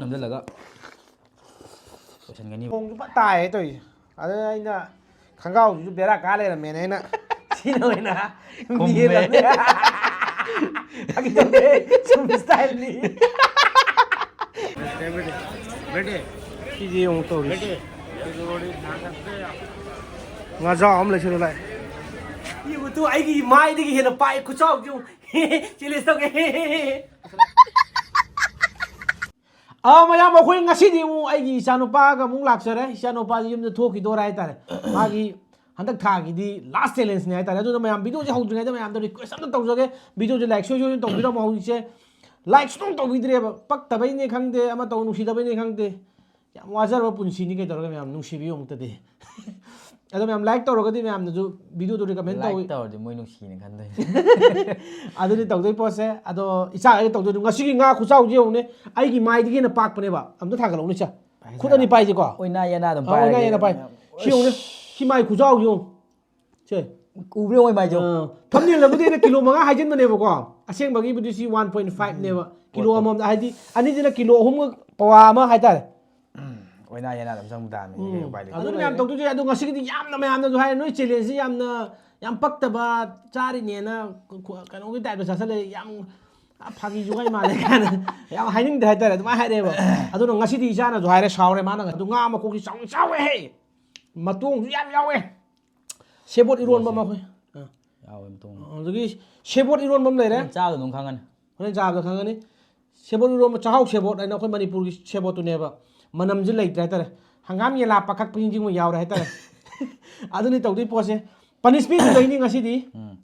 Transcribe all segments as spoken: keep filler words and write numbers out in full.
ꯅꯝꯁꯤꯜꯂꯒ ꯂꯣꯏꯁꯤꯟꯒꯅꯤ꯫ ꯅꯣꯡꯁꯨ ꯐꯠ ꯇꯥꯏꯌꯦ ꯇꯧꯔꯤꯁꯦ꯫ ꯑꯗꯨꯅ ꯑꯩꯅ ꯈꯣꯡꯒ꯭ꯔꯥꯎꯁꯤꯁꯨ ꯕꯦꯔꯥ ꯀꯥ ꯂꯩꯔꯝꯃꯦꯅ ꯑꯩꯅ ꯁꯤꯅ ꯑꯣꯏꯅ ꯈꯨꯝꯃꯦ꯫ ꯃꯤꯍꯦꯜꯂꯝꯃꯦ꯫ ꯐꯥꯒꯤ ꯇꯧꯕꯅꯦ, ꯁꯨꯝ ꯏꯁꯇꯥꯏꯜꯅꯤ꯫ ꯁꯤꯗꯤ ꯑꯃꯨꯛ ꯇꯧꯔꯤꯁꯦ꯫ ꯉꯥꯖꯥꯎ ꯑꯃ ꯂꯩꯁꯜꯂꯨ ꯂꯥꯛꯑꯦ꯫ ꯌꯦꯡꯉꯨ ꯇꯨ, ꯑꯩꯒꯤ ꯃꯥꯏꯗꯒꯤ ꯍꯦꯟꯅ ꯄꯥꯛꯑꯦ ꯈꯨꯆꯥꯎꯁꯦ ꯌꯦꯡꯉꯨ꯫ ꯆꯦꯂꯦꯟꯖ ꯇꯧꯒꯦ꯫ ꯑꯥ, ꯃꯌꯥꯝ, ꯑꯩꯈꯣꯏ ꯉꯁꯤꯗꯤ ꯑꯃꯨꯛ ꯑꯩꯒꯤ ꯏꯆꯥꯅꯨꯄꯥꯒ ꯑꯃꯨꯛ ꯂꯥꯛꯆꯔꯦ꯫ ꯏꯆꯥꯅꯨꯄꯥꯁꯤ ꯌꯨꯝꯗ ꯊꯣꯛꯈꯤꯗꯣꯔꯦ ꯍꯥꯏꯇꯥꯔꯦ꯫ ꯃꯥꯒꯤ ꯍꯟꯗꯛ ꯊꯥꯒꯤꯗꯤ ꯂꯥꯁ ꯆꯦꯂꯦꯟꯖꯅꯤ ꯍꯥꯏꯇꯥꯔꯦ꯫ ꯑꯗꯨꯅ ꯃꯌꯥꯝ, ꯚꯤꯗꯤꯑꯣꯁꯦ ꯍꯧꯗ꯭ꯔꯤꯉꯩꯗ ꯃꯌꯥꯝꯗ ꯔꯤꯀ꯭ꯋꯦꯁ ꯑꯝꯇ ꯇꯧꯖꯒꯦ, ꯚꯤꯗꯤꯑꯣꯁꯦ ꯂꯥꯏꯛ ꯁꯣꯏ ꯁꯣꯏꯗꯅ ꯇꯧꯕꯤꯔꯝꯃꯣ꯫ ꯍꯧꯖꯤꯛꯁꯦ ꯂꯥꯏꯛ ꯁꯨꯡꯇꯧ ꯇꯧꯕꯤꯗ꯭ꯔꯦꯕ, ꯄꯛꯇꯕꯩꯅꯦ ꯈꯪꯗꯦ, ꯑꯃ ꯇꯧ, ꯅꯨꯡꯁꯤꯗꯕꯩꯅꯦ ꯈꯪꯗꯦ꯫ ꯌꯥꯝ ꯋꯥꯖꯔꯕ ꯄꯨꯟꯁꯤꯅꯤ, ꯀꯩꯗꯧꯔꯒꯦ ꯃꯌꯥꯝ, ꯅꯨꯡꯁꯤꯕꯤꯌꯨ ꯑꯃꯨꯛꯇꯗꯤ꯫ ꯑꯗꯣ ꯃꯌꯥꯝ ꯂꯥꯏꯛ ꯇꯧꯔꯒꯗꯤ ꯃꯌꯥꯝꯅꯁꯨ ꯚꯤꯗꯤꯑꯣꯗꯣ ꯔꯤꯀꯃꯦꯟ ꯇꯧꯏ꯫ ꯂꯥꯏꯛ ꯇꯧꯔꯗꯤ ꯃꯣꯏ ꯅꯨꯡꯁꯤꯅ ꯈꯟꯗꯣꯏꯅꯦ꯫ ꯑꯗꯨꯅꯤ ꯇꯧꯗꯣꯏ ꯄꯣꯠꯁꯦ꯫ ꯑꯗꯣ ꯏꯆꯥꯒꯩꯗꯤ ꯇꯧꯗꯣꯏꯅꯤ꯫ ꯉꯁꯤꯒꯤ ꯉꯥ ꯈꯨꯆꯥꯎꯁꯦ ꯌꯦꯡꯉꯨꯅꯦ, ꯑꯩꯒꯤ ꯃꯥꯏꯗꯒꯤ ꯍꯦꯟꯅ ꯄꯥꯛꯄꯅꯦꯕ꯫ ꯑꯝꯇ ꯊꯥꯒꯠꯂꯛꯎꯅꯦ ꯏꯆꯥ꯫ ꯈꯨꯠ ꯑꯅꯤ ꯄꯥꯏꯁꯤꯀꯣ꯫ ꯑꯣꯏꯅꯥ ꯌꯦꯅꯥ ꯑꯗꯨꯝ ꯑꯥ, ꯑꯣꯏꯅꯥ ꯄꯥꯏꯔꯒꯦ꯫ ꯌꯦꯅꯥ ꯄꯥꯏ꯫ ꯁꯤ ꯌꯦꯡꯉꯨꯅꯦ꯫ ꯁꯤ ꯃꯥꯏ ꯈꯨꯆꯥꯎꯁꯦ ꯌꯦꯡꯉꯨ꯫ ꯁꯦ꯫ ꯎꯕ꯭ꯔꯥ ꯌꯦꯡꯉꯣ ꯃꯥꯏꯁꯦ? ꯑꯥ, ꯊꯝꯅꯦꯜꯗꯕꯨꯗꯤ ꯑꯩꯅ ꯀꯤꯂꯣ ꯃꯉꯥ ꯍꯥꯏꯖꯤꯟꯕꯅꯦꯕꯀꯣ꯫ ꯑꯁꯦꯡꯕꯒꯤꯕꯨꯗꯤ ꯁꯤ ꯋꯥꯟ ꯄꯣꯏꯟ ꯐꯥꯏꯚꯅꯦꯕ꯫ ꯀꯤꯂꯣ ꯄꯣꯠꯇꯣ꯫ ꯑꯃꯃꯝꯗ, ꯍꯥꯏꯗꯤ ꯑꯅꯤꯁꯤꯅ ꯀꯤꯂꯣ ꯑꯍꯨꯝꯒ ꯄꯋꯥ ꯑꯃ ꯍꯥꯏꯇꯥꯔꯦ꯫ ꯑꯣꯏꯅꯥ ꯌꯦꯅꯥ ꯑꯗꯨꯝ ꯆꯪꯕ ꯇꯥꯕꯅꯤ꯫ ꯀꯩ ꯎꯄꯥꯏ ꯂꯩ? ꯑꯗꯨꯅ ꯃꯌꯥꯝ ꯇꯧꯗꯣꯏꯁꯦ꯫ ꯑꯗꯣ ꯉꯁꯤꯒꯤꯗꯤ ꯌꯥꯝꯅ ꯃꯌꯥꯝꯅꯁꯨ ꯍꯥꯏꯔꯦ, ꯅꯣꯏ ꯆꯦꯂꯦꯟꯖꯁꯤ ꯌꯥꯝꯅ, ꯌꯥꯝ ꯄꯛꯇꯕ, ꯆꯥꯔꯤꯅꯦꯅ ꯀꯩꯅꯣꯒꯤ ꯇꯥꯏꯞꯇ ꯆꯥꯁꯜꯂꯦ, ꯌꯥꯝ ꯐꯥꯒꯤ ꯖꯨꯒꯥꯏ ꯃꯥꯜꯂꯦ ꯀꯥꯏꯅ ꯌꯥꯝ ꯍꯥꯏꯅꯤꯡꯗꯦ ꯍꯥꯏꯇꯥꯔꯦ꯫ ꯑꯗꯨꯃꯥꯏꯅ ꯍꯥꯏꯔꯛꯑꯦꯕ꯫ ꯑꯗꯨꯅ ꯉꯁꯤꯗꯤ ꯏꯆꯥꯅꯁꯨ ꯍꯥꯏꯔꯦ, ꯁꯥꯎꯔꯦ ꯃꯥꯅ꯫ ꯑꯗꯨ ꯉꯥ ꯃꯀꯣꯛꯁꯤ ꯆꯥꯎ ꯆꯥꯎꯋꯦꯍꯦ, ꯃꯇꯣꯡꯁꯨ ꯌꯥꯝ ꯌꯥꯎꯋꯦ꯫ ꯁꯦꯕꯣꯠ ꯏꯔꯣꯟꯕ ꯑꯃ ꯑꯩꯈꯣꯏ꯫ ꯑꯥ꯫ ꯌꯥꯎꯋꯦ ꯃꯇꯣꯡ꯫ ꯑꯗꯨꯗꯒꯤ ꯁꯦꯕꯣꯠ ꯏꯔꯣꯟꯕ ꯑꯃ ꯂꯩꯔꯦ꯫ ꯅꯪ ꯆꯥꯕꯗ ꯑꯗꯨꯝ ꯈꯪꯒꯅꯤ꯫ ꯍꯣꯔꯦꯟ ꯆꯥꯕꯗ ꯈꯪꯒꯅꯤ꯫ ꯁꯦꯕꯣꯠ ꯏꯔꯣꯝꯕ, ꯆꯥꯛꯍꯥꯎ ꯁꯦꯕꯣꯠ ꯍꯥꯏꯅ ꯑꯩꯈꯣꯏ ꯃꯅꯤꯄꯨꯔꯒꯤ ꯁꯦꯕꯣꯠꯇꯨꯅꯦꯕ꯫ ꯃꯅꯝꯁꯦ ꯂꯩꯇ꯭ꯔꯦ ꯍꯥꯏꯇꯥꯔꯦ꯫ ꯍꯪꯒꯥꯝ ꯌꯦꯂꯥ ꯄꯥꯈꯛꯄ ꯍꯤꯡꯁꯤꯡꯕ ꯌꯥꯎꯔꯦ ꯍꯥꯏꯇꯥꯔꯦ꯫ ꯑꯗꯨꯅꯤ ꯇꯧꯗꯣꯏ ꯄꯣꯠꯁꯦ꯫ ꯄꯅꯤꯁꯃꯦꯟꯁꯨ ꯂꯩꯅꯤ ꯉꯁꯤꯗꯤ꯫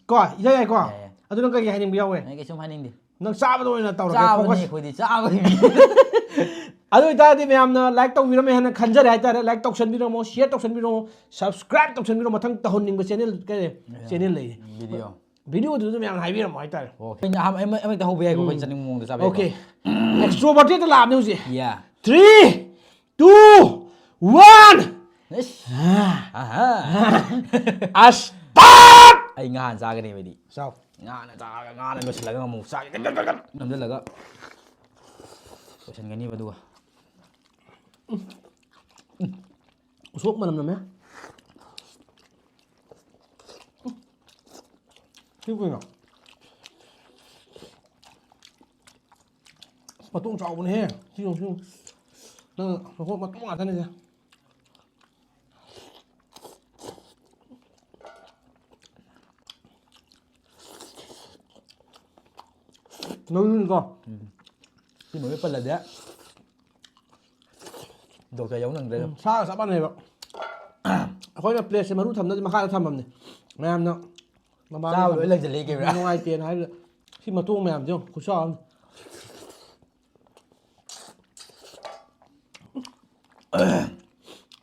ꯀꯣ, ꯏꯌꯥ ꯌꯥꯏꯀꯣ? ꯌꯥꯏ, ꯌꯥꯏ꯫ ꯑꯗꯨ ꯅꯪ ꯀꯔꯤ ꯍꯥꯏꯅꯤꯡꯕ ꯌꯥꯎꯋꯦ? ꯑꯩ ꯀꯩꯁꯨꯝ ꯍꯥꯏꯅꯤꯡꯗꯦ꯫ ꯅꯪ ꯆꯥꯕꯗ ꯑꯣꯏꯅ ꯇꯧꯔꯒꯦ, ꯆꯥꯕꯅꯤ focus꯫ ꯑꯩꯈꯣꯏꯗꯤ, ꯆꯥꯕꯅꯤ꯫ ꯑꯗꯨ ꯑꯣꯏꯇꯥꯔꯗꯤ ꯃꯌꯥꯝꯅ ꯂꯥꯏꯛ ꯇꯧꯕꯤꯔꯝꯃꯦ ꯍꯥꯏꯅ ꯈꯟꯖꯔꯦ ꯍꯥꯏꯇꯥꯔꯦ꯫ ꯂꯥꯏꯛ ꯇꯧꯁꯟꯕꯤꯔꯝꯃꯣ, ꯁꯤꯌꯔ ꯇꯧꯁꯟꯕꯤꯔꯝꯃꯣ, ꯁꯕꯁꯀ꯭ꯔꯥꯏꯕ ꯇꯧꯁꯟꯕꯤꯔꯝꯃꯣ꯫ ꯃꯊꯪ ꯇꯧꯍꯟꯅꯤꯡꯕ ꯆꯦꯅꯦꯜ, ꯀꯩ, ꯆꯦꯅꯦꯜ ꯂꯩꯌꯦ꯫ ꯚꯤꯗꯤꯑꯣ꯫ ꯚꯤꯗꯤꯑꯣꯗꯨꯁꯨ ꯃꯌꯥꯝꯅ ꯍꯥꯏꯕꯤꯔꯝꯃꯣ ꯍꯥꯏꯇꯥꯔꯦ꯫ ꯑꯣꯀꯦ꯫ ꯑꯩꯅ ꯑꯍꯥꯟꯕ ꯑꯃ, ꯑꯃ ꯍꯦꯛꯇ ꯍꯧꯕ ꯌꯥꯏꯀꯣ? ꯑꯩꯈꯣꯏ ꯆꯥꯅꯤꯡꯕ ꯃꯑꯣꯡꯗ ꯆꯥꯕ ꯌꯥꯏꯀꯣ? ꯑꯣꯀꯦ꯫ ꯑꯦꯛꯁꯇ꯭ꯔꯣꯕꯔꯇꯦꯠꯇ ꯂꯥꯛꯑꯕꯅꯦ ꯍꯧꯖꯤꯛ꯫ ꯌꯥ꯫ Three, two, one. ꯏꯁ꯫ ꯑꯍꯥ꯫ ꯑꯁ, ꯇꯥꯠ! ꯑꯩ ꯉꯥ ꯍꯥꯟꯅ ꯆꯥꯒꯅꯦꯕ ꯑꯩꯗꯤ꯫ ꯆꯥꯎ꯫ ꯉꯥꯅ ꯆꯥꯔꯒ, ꯉꯥꯅ ꯂꯣꯏꯁꯤꯜꯂꯒ ꯑꯃꯨꯛ ꯆꯥꯒꯦ꯫ ꯅꯝꯁꯤꯜꯂꯒ꯫ ꯂꯣꯏꯁꯤꯟꯒꯅꯤꯕ ꯑꯗꯨꯒ꯫ ꯎꯁꯣꯞ ꯃꯅꯝ ꯅꯝꯃꯦ꯫ ꯁꯤ ꯀꯩꯅꯣ? ꯃꯇꯣꯡ ꯆꯥꯎꯕꯅꯦꯍꯦ꯫ ꯁꯤ ꯌꯦꯡꯉꯨ, ꯁꯤ ꯌꯦꯡꯉꯨ꯫ ꯅꯪ ꯃꯇꯣꯡ ꯉꯥꯛꯇꯅꯦꯁꯦ꯫ ꯅꯪꯅꯤꯀꯣ꯫ ꯁꯤ ꯃꯃꯤꯡ ꯄꯜꯂꯗꯤ ꯗꯣꯛꯇꯔ ꯌꯧ ꯅꯪꯗ꯭ꯔꯦ꯫ ꯎꯝ, ꯁꯥꯒ ꯆꯞ ꯃꯥꯟꯅꯩꯕ꯫ ꯑꯩꯈꯣꯏꯅ ꯄ꯭ꯂꯦꯠꯁꯦ ꯃꯔꯨ ꯊꯝꯅꯗꯤ ꯃꯈꯥꯗ ꯊꯝꯃꯝꯅꯦ꯫ ꯃꯌꯥꯝꯅ ꯃꯃꯥꯡꯗ ꯆꯥꯕ ꯂꯣꯏ ꯊꯝꯃꯝꯅꯦ꯫ ꯂꯩꯖ ꯂꯩ ꯀꯩꯕ? ꯅꯨꯡꯉꯥꯏꯇꯦꯅ ꯍꯥꯏꯕꯗ ꯁꯤ ꯃꯇꯣꯡ ꯃꯌꯥꯝꯁꯦ ꯌꯦꯡꯉꯨ, ꯈꯨꯠꯁꯥ ꯑꯃ꯫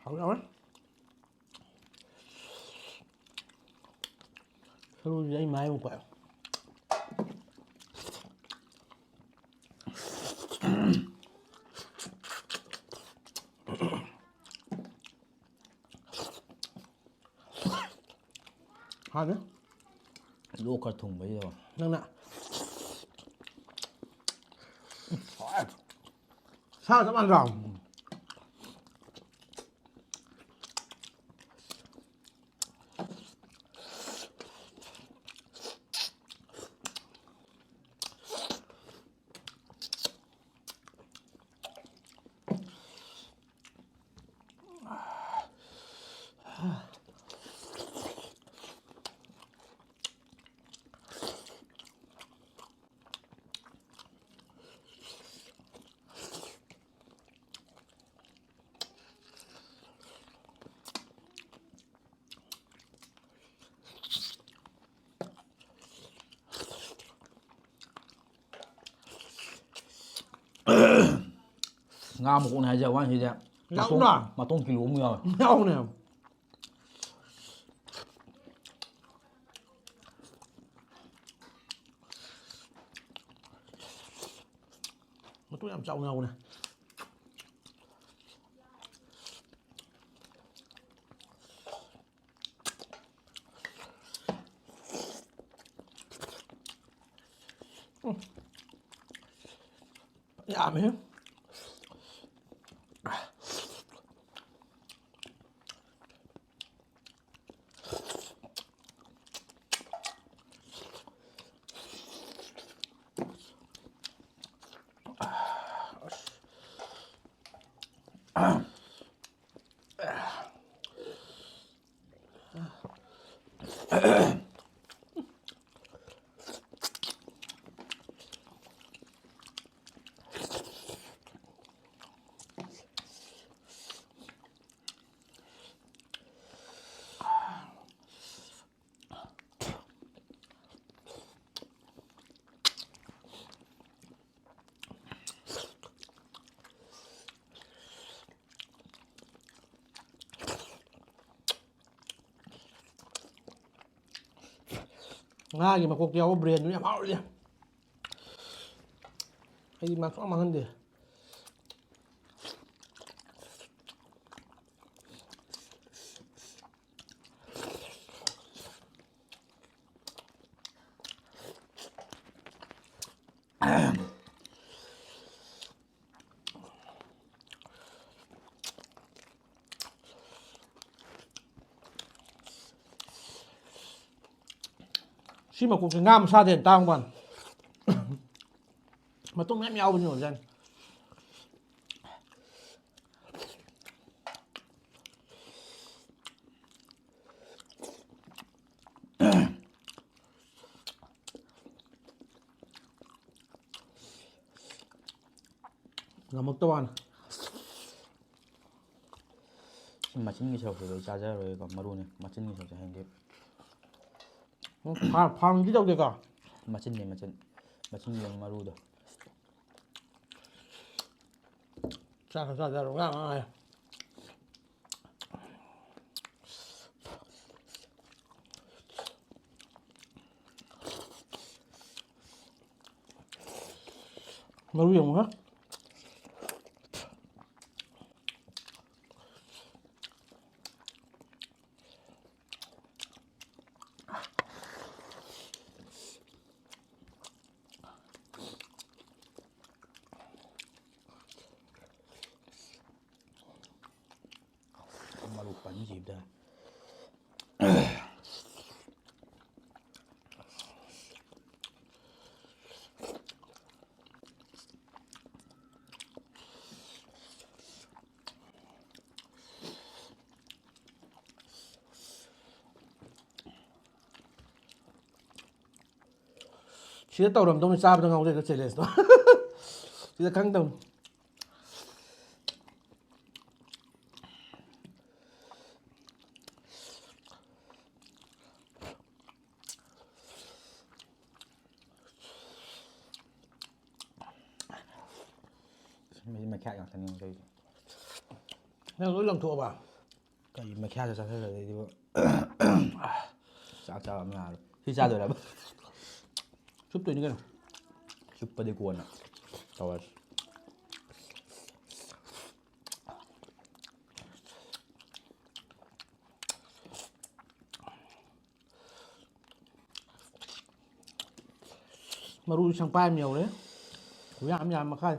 ꯍꯥꯎꯔꯦ, ꯍꯥꯎꯔꯦ꯫ ꯁꯔꯨꯁꯦ ꯑꯩ ꯃꯥꯏꯃꯨꯛ ꯄꯥꯛꯑꯦ꯫ ꯍꯥꯟꯅ ꯂꯣꯛ ꯈꯔ ꯊꯨꯡꯕꯩꯗꯣ꯫ ꯅꯪꯅ ꯁꯥ ꯆꯞ ꯃꯥꯟꯅꯗ꯭ꯔꯣ? ꯉꯥ ꯃꯀꯣꯛꯅꯦ ꯍꯥꯏꯖꯕ ꯋꯥꯅꯤ ꯁꯤꯗꯤ꯫ ꯃꯇꯣꯡ, ꯌꯥꯎꯕ꯭ꯔꯥ? ꯃꯇꯣꯡ ꯀꯤꯂꯣ ꯑꯃ ꯌꯥꯎꯋꯦ꯫ ꯌꯥꯎꯅꯦ꯫ ꯃꯇꯣꯡ ꯌꯥꯝ ꯆꯥꯎꯅ ꯌꯥꯎꯕꯅꯦ꯫ ꯎꯝ꯫ ꯌꯥꯝꯃꯦꯍꯦ꯫ ꯉꯥꯒꯤ ꯃꯀꯣꯛꯇ ꯌꯥꯎꯕ brainꯗꯨ ꯌꯥꯝ ꯍꯥꯎꯔꯤꯁꯦ꯫ ꯑꯩꯗꯤ ꯃꯥ ꯁꯨꯡꯃꯥꯡ ꯃꯥꯡꯍꯟꯗꯦ꯫ ꯁꯤ ꯃꯀꯣꯛꯁꯦ ꯉꯥ ꯃꯁꯥꯗꯩ ꯍꯦꯟꯅ ꯇꯥꯡꯕ ꯋꯥꯅꯤ꯫ ꯃꯇꯨꯝ ꯃꯌꯥꯝ ꯌꯥꯎꯕꯁꯤꯅ ꯑꯣꯏꯕꯖꯥꯠꯅꯤ꯫ ꯉꯝꯃꯛꯇ ꯋꯥꯅꯤ꯫ ꯃꯆꯤꯟꯒꯤ ꯁꯔꯨꯛꯁꯤꯗꯤ ꯑꯩ ꯆꯥꯖꯔꯔꯣꯏꯀꯣ, ꯃꯔꯨꯅꯦ꯫ ꯃꯆꯤꯟꯒꯤ ꯁꯔꯨꯛꯁꯦ ꯍꯌꯦꯡꯗꯤ ꯎꯝ, ꯐꯥꯔ-, ꯐꯥꯔꯝꯗꯤ ꯇꯧꯗꯦꯀꯣ? ꯃꯆꯤꯟꯅꯦ, ꯃꯆꯤꯟ꯫ ꯃꯆꯤꯟꯒꯤ ꯃꯔꯨꯗꯣ꯫ ꯆꯥꯛꯀ ꯆꯥꯖꯔꯣ, ꯉꯥ ꯉꯥ ꯍꯥꯏ꯫ ꯃꯔꯨ ꯌꯦꯡꯉꯨ ꯍꯥ꯫ ꯃꯔꯨ ꯄꯟꯈꯤꯕꯗ꯫ ꯁꯤꯗ ꯇꯧꯔꯝꯗꯧꯅꯤ, ꯆꯥꯕꯗ ꯉꯥꯎꯖꯩꯗꯣ, ꯆꯦꯂꯦꯟꯖꯇꯣ꯫ ꯁꯤꯗ ꯈꯪꯗꯧꯅꯤ꯫ ꯃꯁꯤ ꯃꯩꯈ꯭ꯌꯥꯠ ꯉꯥꯛꯇꯅꯤ ꯇꯧꯔꯤꯁꯦ꯫ ꯅꯪ ꯂꯣꯏ ꯂꯪꯊꯣꯛꯑꯕ? ꯀꯔꯤ ꯃꯩꯈ꯭ꯌꯥꯠꯇ ꯆꯥꯁꯤꯜꯂꯗꯤ ꯑꯗꯨꯕꯨ? ꯆꯥꯛ ꯆꯥꯕ ꯑꯃ ꯌꯥꯔꯣꯏ꯫ ꯁꯤ ꯆꯥꯗꯣꯏꯔꯕ? ꯆꯨꯞꯇꯣꯏꯅꯤ ꯀꯩꯅꯣ꯫ ꯆꯨꯞꯄꯗꯤ ꯀꯣꯟꯅ ꯇꯧꯔꯁꯤ꯫ ꯃꯔꯨ ꯁꯪꯄꯥꯏ ꯑꯃ ꯌꯧꯔꯦ꯫ ꯌꯥꯝ ꯌꯥꯝ ꯃꯈꯥꯏ꯫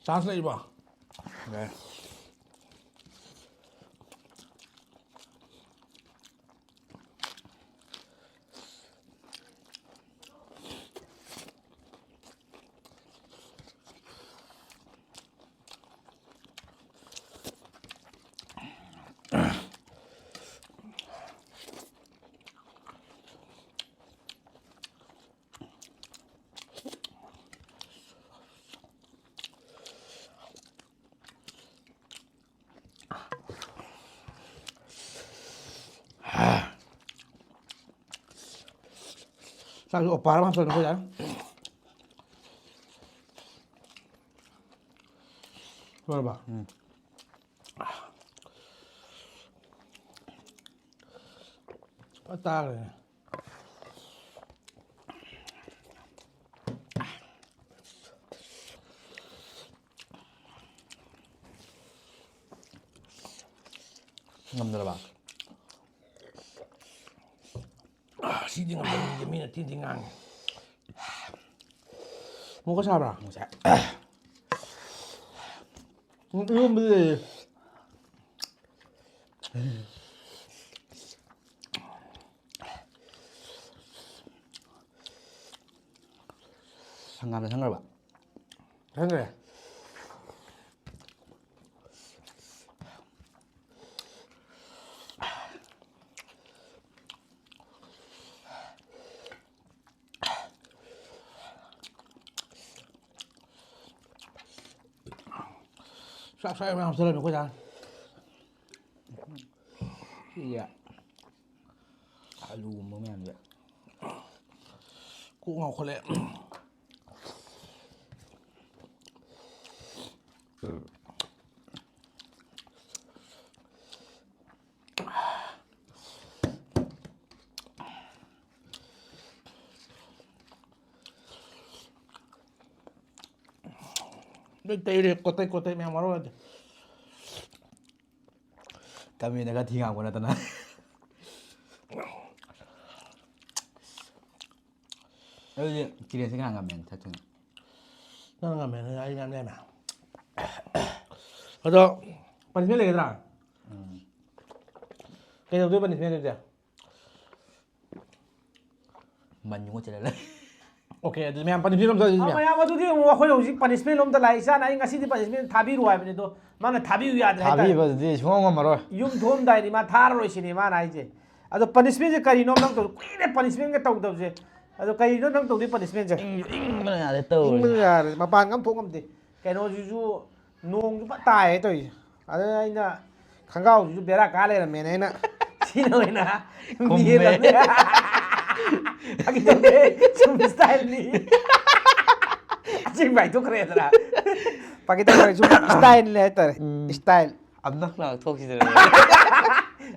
ꯆꯥꯟꯁ ꯂꯩꯔꯤꯕꯣ? ꯌꯥꯏ꯫ ꯆꯥꯛꯁꯨ ꯑꯣꯄꯥꯔ ꯑꯃ ꯍꯥꯞꯆꯜꯂꯣ ꯑꯩꯈꯣꯏ ꯗꯥꯅ꯫ ꯂꯣꯏꯔꯕ? ꯎꯝ꯫ ꯐꯖ ꯇꯥꯈ꯭ꯔꯦꯅꯦ꯫ ꯉꯝꯗ꯭ꯔꯕ? ꯑꯥ, ꯁꯤꯗꯤ ꯉꯝꯗꯕꯅꯤꯁꯦ ꯃꯤꯅ ꯊꯤꯅ ꯊꯤ ꯉꯥꯡꯉꯦ꯫ ꯃꯣꯔꯣꯛ ꯈꯔ ꯁꯥꯕ꯭ꯔꯥ? ꯃꯣꯔꯣꯛ ꯁꯥꯏ꯫ ꯏꯔꯣꯝꯕꯗꯤ ꯂꯩꯌꯦ꯫ ꯍꯪꯒꯥꯝꯗ ꯁꯪꯈ꯭ꯔꯕ? ꯁꯪꯈ꯭ꯔꯦ꯫ ꯆꯥꯛ ꯆꯥꯛ ꯃꯌꯥꯝ ꯍꯥꯞꯆꯜꯂꯃꯤ ꯑꯩꯈꯣꯏ ꯗꯥꯅ꯫ ꯁꯤꯁꯦ ꯑꯂꯨꯒꯨꯝꯕ ꯃꯌꯥꯝꯁꯦ꯫ ꯀꯣꯛ ꯉꯥꯎꯈꯠꯂꯦ꯫ ꯂꯣꯏ ꯇꯩꯔꯦ, ꯀꯣꯇꯩ ꯀꯣꯇꯩ ꯃꯌꯥꯝ ꯃꯔꯣꯏ ꯑꯗꯨ꯫ ꯀꯃꯦꯟꯗꯒ ꯊꯤ ꯉꯥꯡꯕ ꯅꯠꯇꯅ꯫ ꯑꯗꯨꯗꯤ ꯀꯤꯔꯦꯟꯁꯦ ꯀꯅꯥ ꯉꯝꯃꯦꯅ ꯊꯛꯇꯣꯏꯅꯣ? ꯅꯪ ꯉꯝꯃꯦꯅ ꯑꯩ ꯃꯌꯥꯝ ꯂꯩꯔꯝꯃꯦ꯫ ꯑꯗꯣ ꯄꯅꯤꯁꯃꯦꯟ ꯂꯩꯒꯗ꯭ꯔꯥ? ꯎꯝ꯫ ꯀꯩꯗꯧꯗꯣꯏ ꯄꯅꯤꯁꯃꯦꯟ ꯑꯗꯨꯗꯤ? ꯃꯟ ꯌꯨꯡꯉ ꯆꯠꯂ ꯂꯩ꯫ ꯑꯣꯀꯦ, ꯑꯗꯨꯗꯤ ꯃꯌꯥꯝ ꯄꯅꯤꯁꯃꯦꯟ ꯑꯝꯇ ꯑꯗꯨꯗꯤ ꯑ, ꯃꯌꯥꯝ꯫ ꯃꯌꯥꯝ, ꯑꯗꯨꯗꯤ ꯑꯃꯨꯛ ꯑꯩꯈꯣꯏ ꯍꯧꯖꯤꯛ ꯄꯅꯤꯁꯃꯦꯟ ꯂꯣꯝꯗ ꯂꯥꯛꯏ꯫ ꯏꯆꯥꯅ ꯑꯩ ꯉꯁꯤꯗꯤ ꯄꯅꯤꯁꯃꯦꯟ ꯊꯥꯕꯤꯔꯨ ꯍꯥꯏꯕꯅꯤ, ꯑꯗꯣ ꯃꯥꯅ ꯊꯥꯕꯤꯌꯨ ꯌꯥꯗ꯭ꯔꯦ ꯍꯥꯏꯇꯥꯔꯦ꯫ ꯊꯥꯕꯤꯕꯗꯨꯗꯤ ꯁꯨꯡꯉꯝ ꯉꯝꯃꯔꯣꯏ꯫ ꯌꯨꯝ ꯊꯣꯛꯑꯝꯗꯥꯏꯗꯤ ꯃꯥ ꯊꯥꯔꯔꯣꯏ ꯁꯤꯅꯤ ꯃꯥꯅ ꯍꯥꯏꯁꯦ꯫ ꯑꯗꯣ ꯄꯅꯤꯁꯃꯦꯟꯁꯦ ꯀꯔꯤꯅꯣ ꯅꯪ ꯇꯧ-, ꯀꯨꯏꯔꯦ ꯄꯅꯤꯁꯃꯦꯟꯒ ꯇꯧꯗꯕꯁꯦ꯫ ꯑꯗꯣ ꯀꯔꯤꯅꯣ ꯅꯪ ꯇꯧꯗꯣꯏ ꯄꯅꯤꯁꯃꯦꯟꯁꯦ? ꯏꯪ-, ꯏꯪꯕꯅ ꯌꯥꯗꯦ ꯇꯧꯔꯤꯁꯦ꯫ ꯏꯪꯕꯅ ꯌꯥꯗꯦ, ꯃꯄꯥꯟꯒ ꯑꯝ ꯊꯣꯛ ꯉꯝꯗꯦ꯫ ꯀꯩꯅꯣꯁꯤꯁꯨ ꯅꯣꯡꯁꯨ ꯐ ꯇꯥꯏꯌꯦ ꯇꯧꯔꯤꯁꯦ꯫ ꯑꯗꯨꯅ ꯑꯩꯅ ꯈꯣꯡꯒ꯭ꯔꯥꯎꯁꯤꯁꯨ ꯕꯦꯔꯥ ꯀꯥ ꯂꯩꯔꯝꯃꯦꯅ ꯑꯩꯅ ꯁꯤꯅ ꯑꯣꯏꯅ ꯈꯨꯝꯃꯦ꯫ ꯃꯦꯜꯂꯝꯃꯦ꯫ ꯐꯥꯒꯤ ꯇꯧꯕꯅꯦ, ꯁꯨꯝ ꯏꯁꯇꯥꯏꯜꯅꯤ꯫ ꯑꯁꯦꯡꯕ ꯍꯥꯏꯗꯣꯛꯈ꯭ꯔꯦꯗꯅ꯫ ꯐꯥꯒꯤ ꯇꯧꯕꯅꯦ, ꯁꯨꯝ ꯏꯁꯇꯥꯏꯜꯅꯦ ꯍꯥꯏꯇꯥꯔꯦ꯫ ꯎꯝ꯫ ꯏꯁꯇꯥꯏꯜ꯫ ꯑꯝꯇꯪ ꯂꯥꯛꯊꯣꯛꯈꯤꯗꯅ꯫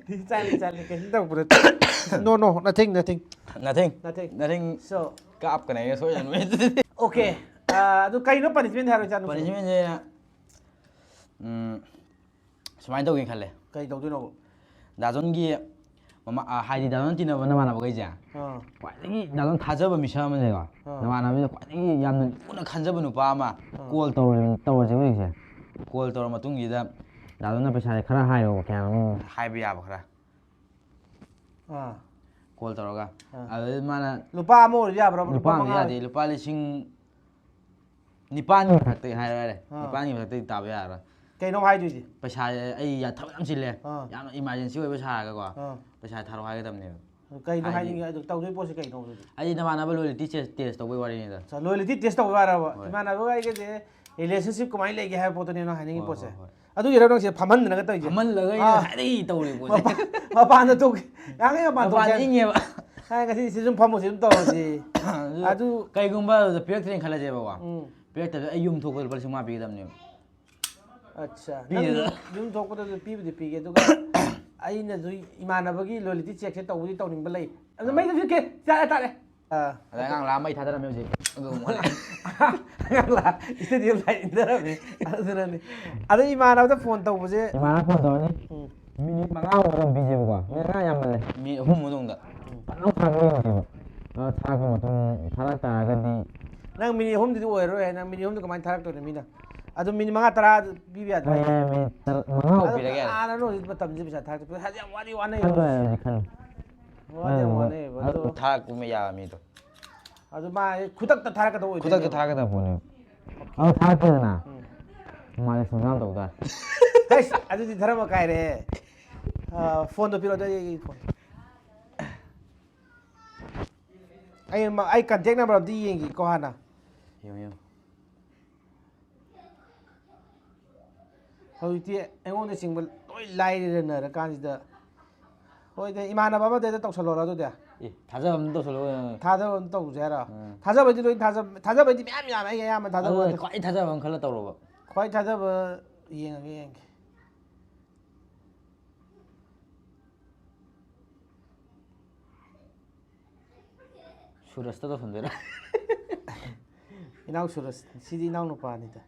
ꯏꯁꯇꯥꯏꯜ, ꯏꯁꯇꯥꯏꯜꯅꯤ, ꯀꯩꯁꯨ ꯇꯧꯕ ꯅꯠꯇꯦ꯫ No, no, nothing, nothing꯫ Nothing꯫ Nothing꯫ Nothing꯫ So꯫ ꯀꯥꯞꯀꯅꯤ ꯑꯩꯅ ꯁꯣꯏꯗꯅ꯫ Okay꯫ ꯑꯥ, ꯑꯗꯨ ꯀꯩꯅꯣ punishment ꯍꯥꯏꯔꯣ, ꯏꯆꯥꯅꯨꯄꯤ꯫ Punishmentꯁꯦ, ꯎꯝ, ꯁꯨꯃꯥꯏꯅ ꯇꯧꯒꯦꯅ ꯈꯜꯂꯦ꯫ ꯀꯩ ꯇꯧꯗꯣꯏꯅꯣꯕ? ꯗꯥꯖꯣꯟꯒꯤ ꯃꯃꯥ-, ꯑ, ꯍꯥꯏꯗꯤ ꯗꯥꯖꯣꯟ ꯇꯤꯟꯅꯕ ꯅꯃꯥꯟꯅꯕꯈꯩꯁꯦ, ꯑꯥ꯫ ꯈ꯭ꯋꯥꯏꯗꯒꯤ ꯗꯥꯖꯣꯟ ꯊꯥꯖꯕ ꯃꯤꯁꯛ ꯑꯃꯁꯦꯀꯣ, ꯑꯥ꯫ ꯅꯃꯥꯟꯅꯕꯁꯤꯗ ꯈ꯭ꯋꯥꯏꯗꯒꯤ ꯌꯥꯝꯅ ꯂꯨꯅ ꯈꯟꯖꯕ ꯅꯨꯄꯥ ꯑꯃ ꯑꯥ꯫ Call ꯇꯧꯔ-, ꯇꯧꯔꯁꯦꯕ ꯍꯧꯖꯤꯛꯁꯦ꯫ Call ꯇꯧꯔ ꯃꯇꯨꯡꯁꯤꯗ ꯗꯥꯖꯣꯟꯅ ꯄꯩꯁꯥꯁꯦ ꯈꯔ ꯍꯥꯏꯔꯣꯕ, ꯀꯌꯥꯅꯣ? ꯍꯥꯏꯕ ꯌꯥꯕ ꯈꯔ꯫ ꯑꯥ꯫ Call ꯇꯧꯔꯒ꯫ ꯑꯥ꯫ ꯑꯗꯨꯗꯩ ꯃꯥꯅ ꯂꯨꯄꯥ ꯑꯃ ꯑꯣꯏꯔꯁꯨ ꯌꯥꯕ꯭ꯔꯕ? ꯂꯨꯄꯥ ꯂꯨꯄꯥ ꯑꯃ ꯃꯉꯥ ꯌꯥꯗꯦ, ꯑꯣꯏꯔꯁꯨ? ꯂꯨꯄꯥ ꯂꯤꯁꯤꯡ ꯅꯤꯄꯥꯟꯒꯤ ꯃꯊꯛꯇꯒꯤ ꯍꯥꯏꯔꯣ ꯍꯥꯏꯔꯦ꯫ ꯑꯥ꯫ ꯅꯤꯄꯥꯟꯒꯤ ꯃꯊꯛꯇꯒꯤ ꯇꯥꯕ ꯌꯥꯔꯔꯣꯏ꯫ ꯀꯩꯅꯣ ꯍꯥꯏꯗꯣꯏꯁꯦ? ꯄꯩꯁꯥꯁꯦ ꯑꯩ ꯌꯥ-, ꯊꯕꯛ ꯌꯥꯝ ꯆꯤꯜꯂꯦ꯫ ꯑꯥ꯫ ꯌꯥꯝꯅ emergency ꯑꯣꯏꯕ ꯁꯥꯔꯒꯀꯣ꯫ ꯑꯥ꯫ ꯄꯩꯁꯥ ꯊꯥꯔꯛꯑꯣ ꯍꯥꯏꯒꯗꯕꯅꯦꯕ꯫ ꯀꯩꯅꯣ ꯍꯥꯏꯗꯤ ꯍꯥꯏꯅꯤꯡꯉꯦ? ꯑꯗꯨ ꯇꯧꯗꯣꯏ ꯄꯣꯠꯁꯦ ꯀꯩꯅꯣ ꯑꯗꯨꯗꯤ? ꯑꯩꯗꯤ ꯅꯃꯥꯟꯅꯕ loyalty test, test ꯇꯧꯕꯩ ꯋꯥꯔꯤꯅꯤꯗ꯫ ꯑꯆꯥ, loyalty test ꯇꯧꯕꯩ ꯋꯥꯔꯕ? ꯍꯣꯏ꯫ ꯏꯃꯥꯟꯅꯕ ꯍꯥꯏꯒꯁꯦ relationship ꯀꯃꯥꯏꯅ ꯂꯩꯒꯦ ꯍꯥꯏꯕ ꯄꯣꯠꯇꯨꯅꯦ ꯅꯪ ꯍꯥꯏꯅꯤꯡꯉꯤ ꯍꯣꯏ, ꯄꯣꯠꯁꯦ꯫ ꯍꯣꯏ, ꯍꯣꯏ꯫ ꯑꯗꯨꯒꯤꯔꯣ ꯅꯪꯁꯦ ꯐꯝꯍꯟꯗꯅꯒ ꯇꯧꯔꯤꯁꯦ? ꯐꯝꯍꯜꯂꯒ ꯑꯩꯅ ꯑꯥ꯫ ꯉꯁꯥꯏꯗꯒꯤ ꯇꯧꯔꯤ ꯄꯣꯠꯁꯦ꯫ ꯃꯄꯥꯟ-, ꯃꯄꯥꯟꯗ ꯊꯣꯛ-, ꯌꯥꯅꯤ, ꯃꯄꯥꯟ ꯃꯄꯥꯟꯗ ꯊꯣꯛꯁꯦ꯫ ꯏꯪꯉꯦꯕ꯫ ꯍꯥꯏ, ꯉꯁꯤ ꯁꯤ ꯁꯨꯝ ꯐꯝꯃꯣ, ꯁꯤ ꯁꯨꯝ ꯇꯧꯔꯁꯤ꯫ ꯑꯗꯨ ꯑꯗꯨ ꯀꯩꯒꯨꯝꯕ ꯑꯗꯨꯗ ꯄꯤꯔꯛꯇ꯭ꯔꯦꯅ ꯈꯜꯂꯁꯦꯕꯀꯣ꯫ ꯎꯝ꯫ ꯄꯤꯔꯛꯇꯕꯗ ꯑꯩ ꯌꯨꯝ ꯊꯣꯛꯄꯗ ꯂꯨꯄꯥ ꯂꯤꯁꯤꯡ ꯃꯉꯥ ꯄꯤꯒꯗꯕꯅꯦꯕ꯫ ꯑꯠꯆꯥ꯫ ꯅꯪ ꯄꯤꯗꯦꯗ꯫ ꯌꯨꯝ, ꯌꯨꯝ ꯊꯣꯛꯄꯗꯁꯨ ꯄꯤꯕꯨꯗꯤ ꯄꯤꯒꯦ, ꯑꯗꯨꯒ ꯑꯩꯅꯁꯨ ꯏꯃꯥꯟꯅꯕꯒꯤ loyalty checkꯁꯦ ꯇꯧꯕꯨꯗꯤ ꯇꯧꯅꯤꯡꯕ ꯂꯩ꯫ ꯑꯗꯨ ꯑꯥ꯫ ꯃꯩꯗ ꯐꯤꯠꯀꯦ, ꯆꯥꯔꯦ ꯇꯥꯔꯦ꯫ ꯑꯥ꯫ ꯑꯗ ꯑꯉꯥꯡ ꯂꯥꯛꯑ ꯃꯩ ꯊꯥꯗꯔꯝꯃꯦ ꯍꯧꯖꯤꯛ꯫ ꯑꯗꯨꯒ ꯑꯃꯨꯛ ꯑꯣꯜꯂꯦ꯫ ꯑꯉꯥꯡ ꯂꯥꯛꯑ studio light ꯏꯟꯗꯔꯝꯃꯦ꯫ ꯑꯗꯨꯅꯅꯤ꯫ ꯑꯗꯣ ꯏꯃꯥꯟꯅꯕꯗ phone ꯇꯧꯕꯁꯦ꯫ ꯏꯃꯥꯟꯅꯕ phone ꯇꯧꯔꯅꯤ꯫ ꯎꯝ꯫ Minute ꯃꯉꯥꯃꯨꯛ ꯑꯗꯨꯝ ꯄꯤꯖꯦꯕꯀꯣ꯫ Minute ꯃꯉꯥ ꯌꯥꯝꯃꯜꯂꯦ꯫ Minute ꯑꯍꯨꯝꯃꯨꯛ ꯇꯧꯕꯗ꯫ ꯎꯝ꯫ ꯐꯖꯅ ꯊꯥꯔꯛꯄ ꯌꯦꯡꯉꯁꯦꯕ꯫ ꯑꯗꯣ ꯊꯥꯔꯛꯄ ꯃꯇꯨꯡ ꯊꯥꯔꯛ ꯇꯥꯔꯒꯗꯤ ꯅꯪ minute ꯑꯍꯨꯝꯗꯨꯗꯤ ꯑꯣꯏꯔꯔꯣꯏ꯫ ꯅꯪ minute ꯑꯍꯨꯝꯗꯨ ꯀꯃꯥꯏꯅ ꯊꯥꯔꯛꯇꯣꯏꯅꯣ ꯃꯤꯅ? ꯑꯗꯨ minute ꯃꯉꯥ, ꯇꯔꯥ ꯄꯤꯕ ꯌꯥꯗ꯭ꯔꯣ? ꯍꯣꯏ, ꯌꯥꯏ, minute ꯇꯔꯥ, ꯃꯉꯥ ꯑꯗꯨ ꯄꯤꯔꯒꯦ꯫ ꯀꯅꯥꯅꯅꯣ ꯍꯧꯖꯤꯛ ꯃꯇꯝꯁꯦ ꯄꯩꯁꯥ ꯊꯥꯔꯛꯇꯣꯏ? ꯄꯩꯁꯥꯁꯦ ꯌꯥꯝ ꯋꯥꯗꯤ ꯋꯥꯅꯩ ꯈꯟꯗꯣꯛꯑꯦ ꯍꯧꯖꯤꯛ꯫ ꯍꯧꯖꯤꯛ ꯈꯟ-, ꯋꯥꯗꯤ ꯌꯥꯝ ꯅꯪ ꯋꯥꯅꯩꯌꯦꯕ꯫ ꯑꯗꯨ ꯑꯗꯨ ꯊꯥꯔꯛꯄ ꯌꯥꯕ ꯃꯤꯗꯣ꯫ ꯑꯗꯨ ꯃꯥ ꯈꯨꯗꯛꯇ ꯊꯥꯔꯛꯀꯗꯧꯕ ꯈꯨꯗꯛꯇ ꯑꯣꯏꯗꯣꯏꯅꯦꯕ꯫ ꯊꯥꯔꯛꯀꯗꯕ ꯄꯣꯠꯅꯦꯕ꯫ ꯑꯗꯨ ꯊꯥꯔꯛꯇꯦꯗꯅ꯫ ꯎꯝ꯫ ꯃꯥꯁꯦ ꯁꯨꯡꯌꯥꯝ ꯇꯧ ꯇꯥꯔꯦ꯫ ꯍꯩꯁ, ꯑꯗꯨꯗꯤ ꯙꯔꯃ ꯀꯥꯏꯔꯦ꯫ ꯑ, phoneꯗꯣ ꯄꯤꯔꯛꯑꯣ, ꯑꯗꯨ ꯑꯩ phone꯫ ꯑꯩ ꯃ-, ꯑꯩ contact number ꯑꯝꯇ ꯌꯦꯡꯒꯦꯀꯣ ꯍꯥꯟꯅ꯫ ꯌꯦꯡꯉꯣ, ꯌꯦꯡꯉꯣ꯫ ꯍꯧꯖꯤꯛꯇꯤ ꯑꯩꯉꯣꯟꯗ ꯆꯤꯡꯕ ꯂꯣꯏ ꯂꯥꯏꯔꯅꯔꯀꯥꯟꯁꯤꯗ꯫ ꯍꯣꯏꯗ, ꯏꯃꯥꯟꯅꯕ ꯑꯃꯗ ꯍꯦꯛꯇ ꯇꯧꯁꯜꯂꯣꯔꯣ ꯑꯗꯨꯗꯤ꯫ ꯑꯦ, ꯊꯥꯖꯕ ꯑꯃ ꯇꯧꯁꯜꯂꯣ ꯅꯪ꯫ ꯊꯥꯖꯕ ꯑꯃ ꯇꯧꯁꯦ ꯍꯥꯏꯔꯣ? ꯎꯝ꯫ ꯊꯥꯖꯕꯩꯗꯤ ꯂꯣꯏ ꯊꯥꯖꯕ, ꯊꯥꯖꯕꯩꯗꯤ ꯃꯌꯥꯝ ꯌꯥꯝꯃꯦ, ꯑꯩ ꯑꯌꯥꯝꯕ ꯊꯥꯖꯕ ꯑꯗꯨꯅ ꯉꯥꯛꯇ꯫ ꯈ꯭ꯋꯥꯏ ꯊꯥꯖꯕ ꯑꯃ ꯈꯜꯂ ꯇꯧꯔꯣꯕ꯫ ꯈ꯭ꯋꯥꯏ ꯊꯥꯖꯕ ꯌꯦꯡꯉꯒꯦ, ꯌꯦꯡꯒꯦ꯫ ꯁꯨꯔꯖꯇ ꯇꯧꯁꯟꯗꯣꯏꯔꯥ? ꯏꯅꯥꯎ ꯁꯨꯔꯖ, ꯁꯤꯗꯤ ꯏꯅꯥꯎ ꯅꯨꯄꯥꯅꯤꯗ꯫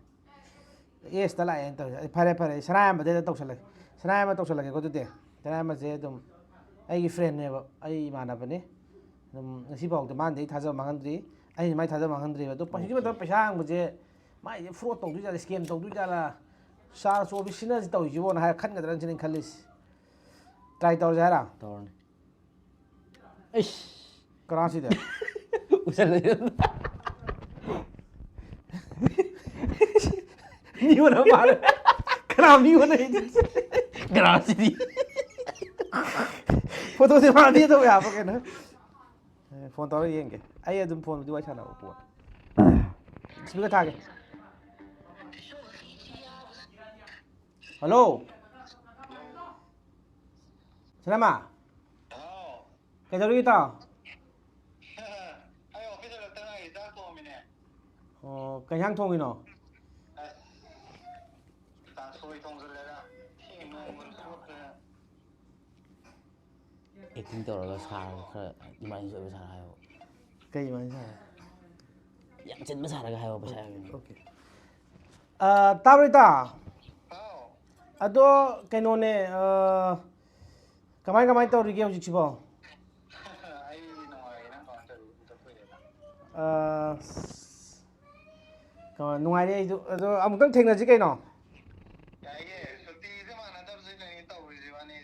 ꯑꯦꯁꯇ ꯂꯥꯛꯑꯦꯅ ꯇꯧꯔꯦ꯫ ꯑꯩ ꯐꯔꯦ, ꯐꯔꯦ, ꯑꯩ ꯁꯅꯥꯌꯥꯝꯕꯗꯩꯗ ꯇꯧꯁꯜꯂꯒꯦ꯫ ꯁꯅꯥꯌꯥꯝꯕ ꯇꯧꯁꯜꯂꯒꯦꯀꯣ ꯑꯗꯨꯗꯤ꯫ ꯁꯅꯥꯌꯥꯝꯕꯁꯦ ꯑꯗꯨꯝ ꯑꯩꯒꯤ ꯐ꯭ꯔꯦꯟꯅꯦꯕ, ꯑꯩ ꯏꯃꯥꯟꯅꯕꯅꯤ꯫ ꯑꯗꯨꯝ ꯉꯁꯤꯐꯥꯎꯗ ꯃꯥꯅꯗꯤ ꯑꯩ ꯊꯥꯖꯕ ꯃꯥꯡꯍꯟꯗ꯭ꯔꯤ, ꯑꯩꯅ ꯃꯥꯏ ꯊꯥꯖꯕ ꯃꯥꯡꯍꯟꯗ꯭ꯔꯤꯕ꯫ ꯑꯗꯣ ꯍꯧꯖꯤꯛꯀꯤ ꯃꯇꯝꯗ ꯄꯩꯁꯥ ꯍꯥꯡꯕꯁꯦ ꯃꯥꯏꯁꯦ ꯐ꯭ꯔꯣꯗ ꯇꯧꯗꯣꯏꯖꯥꯠꯂ, ꯁ꯭ꯀꯦꯝ ꯇꯧꯗꯣꯏꯖꯥꯠꯂ, ꯆꯥꯔꯖ ꯑꯣꯐꯤꯁ ꯁꯤꯅꯁꯤ ꯇꯧꯔꯤꯁꯤꯕꯣꯅ ꯍꯥꯏꯔ ꯈꯟꯒꯗ꯭ꯔꯅ ꯁꯤꯅꯦ ꯑꯩꯅ ꯈꯜꯂꯤꯁꯦ꯫ ꯇ꯭ꯔꯥꯏ ꯇꯧꯔꯁꯦ ꯍꯥꯏꯔ? ꯇꯧꯔꯅꯤ꯫ ꯑꯩꯁ꯫ ꯀꯅꯥꯁꯤꯗꯤ? ꯎꯁꯜꯂꯣꯏ꯫ ꯃꯤ ꯑꯣꯟꯅ ꯃꯥꯜꯂꯦ꯫ ꯀꯅꯥ ꯃꯤ ꯑꯣꯟꯅꯩꯗꯤ? ꯒ꯭ꯔꯥꯁꯤꯗꯤ꯫ ꯐꯣꯇꯣꯁꯦ ꯃꯥꯗꯤ ꯇꯧ ꯌꯥꯕ ꯀꯩꯅꯣ? ꯑꯦ, ꯐꯣꯟ ꯇꯧꯔ ꯌꯦꯡꯒꯦ꯫ ꯑꯩ ꯑꯗꯨꯝ ꯐꯣꯟꯕꯨꯗꯤ ꯋꯥꯔꯤ ꯁꯥꯟꯅꯕ ꯄꯣꯠ꯫ ꯁ꯭ꯄꯤꯀꯔ ꯊꯥꯒꯦ꯫ ꯍꯜꯂꯣ꯫ ꯁꯅꯥꯃ꯫ ꯍꯥꯎ꯫ ꯀꯩꯗꯧꯔꯤꯒꯦ ꯏꯇꯥꯎ? ꯑꯩ ꯑꯣꯐꯤꯁ ꯍꯜꯂꯛꯇ ꯉꯥꯏꯔꯤ, ꯆꯥꯛ ꯊꯣꯡꯉꯝꯃꯤꯅꯦ꯫ ꯑꯣ, ꯀꯩ ꯏꯟꯁꯥꯡ ꯊꯣꯡꯉꯤꯅꯣ? ꯑꯁ, ꯀꯥꯡꯁꯣꯏ ꯊꯣꯡꯖꯜꯂꯦꯗ꯫ ꯊꯦꯡ ꯅꯣꯡꯃ ꯆꯣꯠꯄꯅ꯫ ꯑꯦꯛꯇꯤꯡ ꯇꯧꯔꯒ ꯁꯥꯔꯒ ꯈꯔ ꯏꯃꯥꯔꯖꯦꯟꯁꯤ ꯑꯣꯏꯕ ꯁꯥꯔꯒ ꯍꯥꯏꯌꯣ꯫ ꯀꯩ ꯏꯃꯥꯔꯖꯦꯟꯁꯤ ꯁꯥꯔꯒꯦ? ꯌꯥꯝ ꯆꯤꯟꯕ ꯁꯥꯔꯒ ꯍꯥꯏꯌꯣ, ꯄꯩꯁꯥ ꯌꯥꯝ꯫ ꯑꯣꯀꯦ꯫ ꯑ, ꯇꯥꯕ꯭ꯔꯣ ꯏꯇꯥꯎ? ꯍꯥꯎ꯫ ꯑꯗꯣ ꯀꯩꯅꯣꯅꯦ, ꯑ, ꯀꯃꯥꯏ ꯀꯃꯥꯏ ꯇꯧꯔꯤꯒꯦ ꯍꯧꯖꯤꯛꯁꯤꯕꯣ? ꯑꯩ ꯅꯨꯡꯉꯥꯏꯔꯤ, ꯅꯪ ꯀꯃꯥꯏ ꯇꯧꯔꯤ? ꯎꯗ ꯀꯨꯏꯔꯦꯗ꯫ ꯑ, ꯀꯃꯥꯏ, ꯅꯨꯡꯉꯥꯏꯔꯤ ꯑꯩꯁꯨ꯫ ꯑꯗꯣ ꯑꯃꯨꯛꯇꯪ ꯊꯦꯡꯅꯁꯤ ꯀꯩꯅꯣ? ꯌꯥꯏꯌꯦ, ꯁꯨꯇꯤꯁꯦ ꯃꯥꯟꯅꯗꯕꯁꯤꯗꯅꯤ ꯇꯧꯔꯤꯁꯦ ꯏꯕꯥꯅꯤ꯫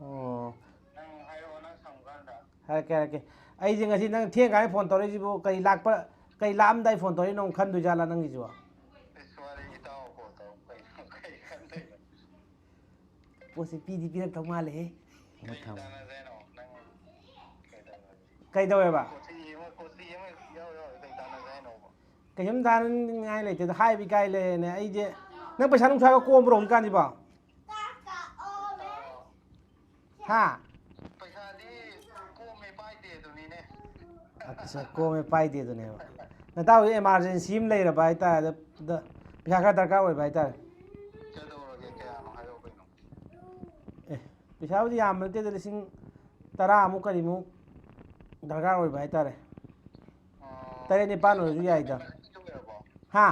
ꯑꯣ꯫ ꯅꯪ ꯍꯥꯏꯔꯛꯑꯣ, ꯅꯪ ꯁꯪꯀꯥꯟꯗ꯫ ꯍꯥꯏꯔꯛꯀꯦ, ꯍꯥꯏꯔꯛꯀꯦ꯫ ꯑꯩꯁꯦ ꯉꯁꯤ ꯅꯪ ꯊꯦꯡ ꯀꯥꯏꯅ ꯐꯣꯟ ꯇꯧꯔꯛꯏꯁꯤꯕꯨ ꯀꯔꯤ ꯂꯥꯛꯄ, ꯀꯔꯤ ꯂꯥꯛꯑꯝꯗꯥꯏ ꯐꯣꯟ ꯇꯧꯔꯛꯏꯅꯣ ꯈꯟꯗꯣꯏꯖꯥꯠꯂꯥ ꯅꯪꯒꯤꯁꯤꯕꯣ? ꯏꯁ, ꯋꯥꯔꯤ ꯏꯇꯥꯎ ꯐꯣꯟ ꯇꯧꯔꯛ ꯀꯩꯅꯣ, ꯀꯩ ꯈꯟꯗꯣꯏꯅꯣ? ꯄꯣꯠꯁꯦ ꯄꯤꯗꯤ ꯄꯤꯔꯛꯇꯧ ꯃꯥꯜꯂꯦꯍꯦ꯫ ꯀꯩ ꯇꯥꯟꯅꯁꯦ ꯍꯥꯏꯅꯣ? ꯅꯪ ꯀꯩ ꯇꯥꯟꯅꯁꯦ? ꯀꯩꯗꯧꯋꯦꯕ? ꯀꯣꯆꯤ ꯑꯃ, ꯀꯣꯆꯤ ꯑꯃ ꯌꯥꯎ ꯌꯥꯎ ꯀꯩ ꯇꯥꯟꯅꯁꯦ ꯍꯥꯏꯅꯣꯕ? ꯀꯩꯁꯨꯝ ꯇꯥꯟꯅꯅꯤꯡꯉꯥꯏ ꯂꯩꯇꯦꯗ, ꯍꯥꯏꯕ ꯏꯀꯥꯏ ꯂꯩꯔꯦꯅꯦ꯫ ꯑꯩꯁꯦ, ꯅꯪ ꯄꯩꯁꯥ ꯅꯨꯡꯁꯥꯒ ꯀꯣꯝꯕ꯭ꯔꯣ ꯍꯧꯖꯤꯛꯀꯥꯟꯁꯤꯕꯣ? ꯍꯥ? ꯄꯩꯁꯥꯗꯤ ꯀꯣꯝꯃꯦ, ꯑꯠꯆꯥ, ꯀꯣꯝꯃꯦ, ꯄꯥꯏꯗꯦ ꯑꯗꯨꯅꯦꯕ꯫ ꯅꯇꯥꯎꯁꯦ emergency ꯑꯃ ꯂꯩꯔꯕ ꯍꯥꯏꯇꯥꯔꯦ, ꯑꯗ, ꯑꯗ ꯄꯩꯁꯥ ꯈꯔ ꯗꯔꯀꯥꯔ ꯑꯣꯏꯕ ꯍꯥꯏꯇꯥꯔꯦ꯫ ꯀꯩꯗꯧꯔꯒꯦ? ꯀꯌꯥꯅꯣ ꯍꯥꯏꯔꯛꯑꯣ ꯀꯩꯅꯣ꯫ ꯑꯦ, ꯄꯩꯁꯥꯕꯨꯗꯤ ꯌꯥꯝꯕ ꯅꯠꯇꯦꯗ, ꯂꯤꯁꯤꯡ ꯇꯔꯥꯃꯨꯛ ꯀꯔꯤꯃꯨꯛ ꯗꯔꯀꯥꯔ ꯑꯣꯏꯕ ꯍꯥꯏꯇꯥꯔꯦ꯫ ꯑꯣ, ꯇꯔꯦꯠ ꯅꯤꯄꯥꯟ ꯑꯣꯏꯔꯁꯨ ꯌꯥꯏꯗ꯫ Emergency ꯑꯣꯏꯔꯕꯣ? ꯍꯥ?